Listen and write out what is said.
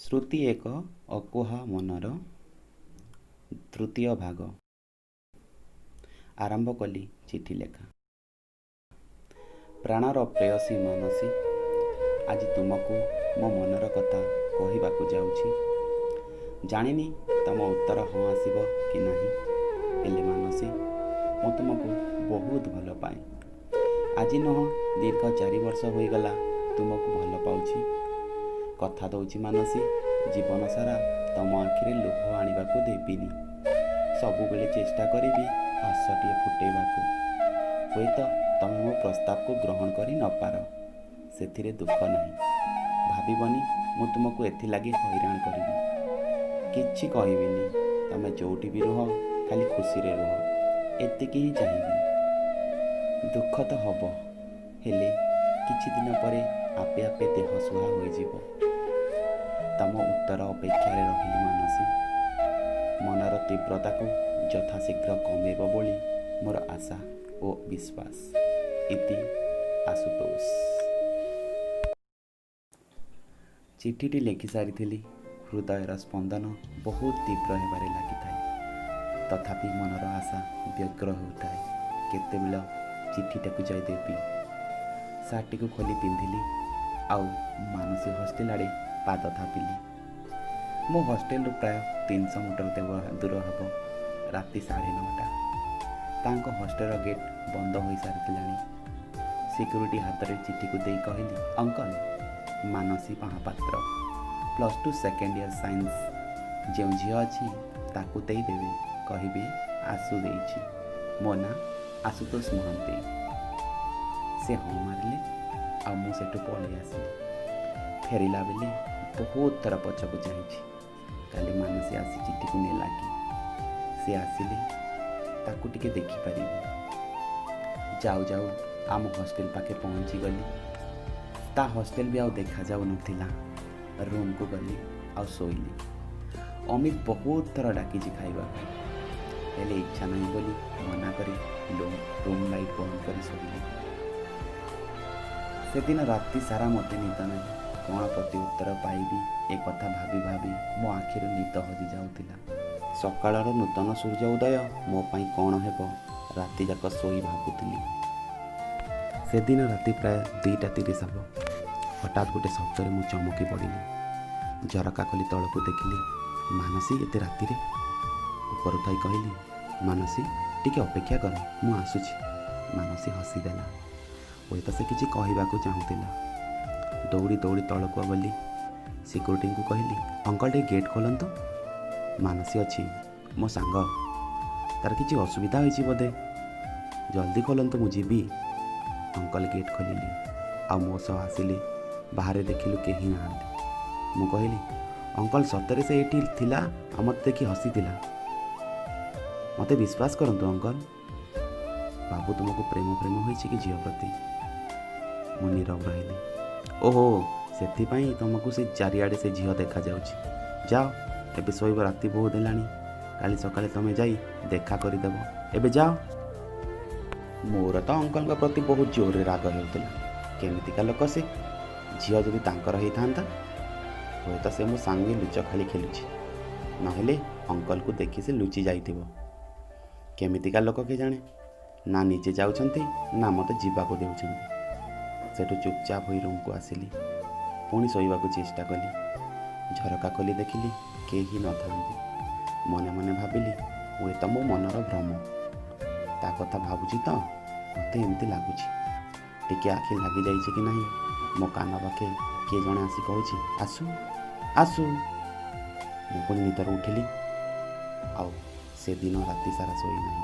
ଶ୍ରୁତି ଏକ ଅକୁହା ମନର ତୃତୀୟ ଭାଗ। ଆରମ୍ଭ କଲି ଚିଠି ଲେଖା। ପ୍ରାଣର ପ୍ରେୟସୀ ମାନସୀ, ଆଜି ତୁମକୁ ମୋ ମନର କଥା କହିବାକୁ ଯାଉଛି। ଜାଣିନି ତମ ଉତ୍ତର ହଁ ଆସିବ କି ନାହିଁ, ହେଲେ ମାନସୀ, ମୁଁ ତୁମକୁ ବହୁତ ଭଲ ପାଏ। ଆଜି ନୁହଁ, ଦୀର୍ଘ 4 ବର୍ଷ ହୋଇଗଲା ତୁମକୁ ଭଲ ପାଉଛି। କଥା ଦଉଛି ମାନସୀ, ଜୀବନ ସାରା ତମ ଆଖିରେ ଲୁହ ଆଣିବାକୁ ଦେବିନି। ସବୁବେଳେ ଚେଷ୍ଟା କରିବି ହସଟିଏ ଫୁଟେଇବାକୁ। ହୁଏତ ତମେ ମୋ ପ୍ରସ୍ତାବକୁ ଗ୍ରହଣ କରି ନପାର, ସେଥିରେ ଦୁଃଖ ନାହିଁ। ଭାବିବନି ମୁଁ ତୁମକୁ ଏଥିଲାଗି ହଇରାଣ କରିବି। କିଛି କହିବିନି, ତମେ ଯୋଉଠି ବି ରୁହ ଖାଲି ଖୁସିରେ ରୁହ, ଏତିକି ହିଁ ଚାହିଁବି। ଦୁଃଖ ତ ହବ, ହେଲେ କିଛି ଦିନ ପରେ ଆପେ ଆପେ ଦେହ ସୁହା ହୋଇଯିବ। ତମ ଉତ୍ତର ଅପେକ୍ଷାରେ ରହିଲି ମାନସୀ। ମନର ତୀବ୍ରତାକୁ ଯଥାଶୀଘ୍ର କମେଇବ ବୋଲି ମୋର ଆଶା ଓ ବିଶ୍ୱାସ। ଇତି ଆଶୁତୋଷ। ଚିଠିଟି ଲେଖି ସାରିଥିଲି। ହୃଦୟର ସ୍ପନ୍ଦନ ବହୁତ ତୀବ୍ର ହେବାରେ ଲାଗିଥାଏ। ତଥାପି ମନର ଆଶା ବ୍ୟଗ୍ର ହେଉଥାଏ, କେତେବେଳେ ଚିଠିଟାକୁ ଯାଇ ଦେବି। ସାର୍ଟଟିକୁ ଖୋଲି ପିନ୍ଧିଲି ଆଉ ମାନସୀ ହଷ୍ଟେଲ ଆଡ଼େ ପାଦ ଥାପିଲି। ମୋ ହଷ୍ଟେଲରୁ ପ୍ରାୟ 300 ମିଟର ଦୂର ହେବ। ରାତି 9:30। ତାଙ୍କ ହଷ୍ଟେଲର ଗେଟ୍ ବନ୍ଦ ହୋଇସାରିଥିଲାଣି। ସିକ୍ୟୁରିଟି ହାତରେ ଚିଠିକୁ ଦେଇ କହିଲି, uncle, Manasi Mohapatra, +2 second year science, ଯେଉଁ ଝିଅ ଅଛି ତାକୁ ଦେଇଦେବେ, କହିବେ ଆଶୁ ଦେଇଛି। ମୋ ନାଁ ଆଶୁତୋଷ ମହାନ୍ତି। ସେ ହଁ ମାରିଲେ ଆଉ ମୁଁ ସେଠୁ ପଳେଇ ଆସିଲି। ଫେରିଲା ବେଳେ ବହୁତ ଥର ପଛକୁ ଚାହିଁଛି, କାଲି ମାନସୀ ଆସି ଚିଠିକୁ ନେଲା କି। ସେ ଆସିଲେ ତାକୁ ଟିକେ ଦେଖିପାରିବି। ଯାଉ ଯାଉ ଆମ ହଷ୍ଟେଲ ପାଖେ ପହଞ୍ଚିଗଲି। ତା ହଷ୍ଟେଲ ବି ଆଉ ଦେଖାଯାଉନଥିଲା। ରୁମ୍କୁ ଗଲି ଆଉ ଶୋଇଲି। ଅମିତ ବହୁତ ଥର ଡାକିଛି ଖାଇବା ପାଇଁ, ହେଲେ ଇଚ୍ଛା ନାହିଁ ବୋଲି ମନା କରି ରୁମ୍ ଲାଇଟ୍ ବନ୍ଦ କରି ଶୋଇଲି। ସେଦିନ ରାତି ସାରା ମୋତେ ନିଦ ନାହିଁ। କ'ଣ ପ୍ରତି ଉତ୍ତର ପାଇବି ଏ କଥା ଭାବି ଭାବି ମୋ ଆଖିରୁ ନିଦ ହଜି ଯାଉଥିଲା। ସକାଳର ନୂତନ ସୂର୍ଯ୍ୟ ଉଦୟ ମୋ ପାଇଁ କ'ଣ ହେବ ରାତିଯାକ ଶୋଇ ଭାବୁଥିଲି। ସେଦିନ ରାତି ପ୍ରାୟ 2:30 ହେବ। ହଠାତ୍ ଗୋଟେ ଶବ୍ଦରେ ମୁଁ ଚମକି ପଡ଼ିଲି। ଝରକା ଖୋଲି ତଳକୁ ଦେଖିଲି, ମାନସୀ ଏତେ ରାତିରେ। ଉପରୁ ଥାଇ କହିଲି, ମାନସୀ ଟିକେ ଅପେକ୍ଷା କର, ମୁଁ ଆସୁଛି। ମାନସୀ ହସିଦେଲା। ହୁଏତ ସେ କିଛି କହିବାକୁ ଚାହୁଁଥିଲା। ଦୌଡ଼ି ଦୌଡ଼ି ତଳକୁ ଗଲି। ସିକ୍ୟୁରିଟିଙ୍କୁ କହିଲି, ଅଙ୍କଲ ଟିକେ ଗେଟ୍ ଖୋଲନ୍ତୁ, ମାନସୀ ଅଛି, ମୋ ସାଙ୍ଗ, ତାର କିଛି ଅସୁବିଧା ହୋଇଛି ବୋଧେ, ଜଲ୍ଦି ଖୋଲନ୍ତୁ, ମୁଁ ଯିବି। ଅଙ୍କଲ ଗେଟ୍ ଖୋଲିଲେ ଆଉ ମୋ ସହ ଆସିଲେ। ବାହାରେ ଦେଖିଲୁ କେହି ନାହାନ୍ତି। ମୁଁ କହିଲି, ଅଙ୍କଲ ସତରେ ସେ ଏଇଠି ଥିଲା ଆଉ ମୋତେ ଦେଖି ହସିଥିଲା। ମୋତେ ବିଶ୍ୱାସ କରନ୍ତୁ ଅଙ୍କଲ। ବାବୁ, ତୁମକୁ ପ୍ରେମ ପ୍ରେମ ହୋଇଛି କି ଝିଅ ପ୍ରତି? ମୁଁ ନୀରବ ରହିଲି। ଓହୋ, ସେଥିପାଇଁ ତୁମକୁ ସେ ଚାରିଆଡ଼େ ସେ ଝିଅ ଦେଖାଯାଉଛି। ଯାଅ ଏବେ ଶୋଇବ, ରାତି ବହୁତ ହେଲାଣି, କାଲି ସକାଳେ ତୁମେ ଯାଇ ଦେଖା କରିଦେବ, ଏବେ ଯାଅ। ମୋର ତ ଅଙ୍କଲଙ୍କ ପ୍ରତି ବହୁତ ଜୋରରେ ରାଗ ହେଉଥିଲା। କେମିତିକା ଲୋକ ସେ? ଝିଅ ଯଦି ତାଙ୍କର ହେଇଥାନ୍ତା, ହୁଏତ ସେ ମୋ ସାଙ୍ଗେ ଲୁଚଖାଳି ଖେଳୁଛି, ନହେଲେ ଅଙ୍କଲକୁ ଦେଖି ସେ ଲୁଚି ଯାଇଥିବ। କେମିତିକା ଲୋକ କେଜାଣେ, ନା ନିଜେ ଯାଉଛନ୍ତି ନା ମୋତେ ଯିବାକୁ ଦେଉଛନ୍ତି। ସେଠୁ ଚୁପଚାପ ହୋଇ ରୁମ୍କୁ ଆସିଲି। ପୁଣି ଶୋଇବାକୁ ଚେଷ୍ଟା କଲି। ଝରକା ଖୋଲି ଦେଖିଲି କେହି ନଥାନ୍ତି। ମନେ ମନେ ଭାବିଲି, ହୁଏତ ମୋ ମନର ଭ୍ରମ, ତା କଥା ଭାବୁଛି ତ ମୋତେ ଏମିତି ଲାଗୁଛି। ଟିକେ ଆଖି ଲାଗିଯାଇଛି କି ନାହିଁ, ମୋ କାନ ପାଖେ କିଏ ଜଣେ ଆସି କହୁଛି, ଆସୁ ଆସୁ। ମୁଁ ପୁଣି ନିଦରୁ ଉଠିଲି ଆଉ ସେଦିନ ରାତି ସାରା ଶୋଇନାହିଁ।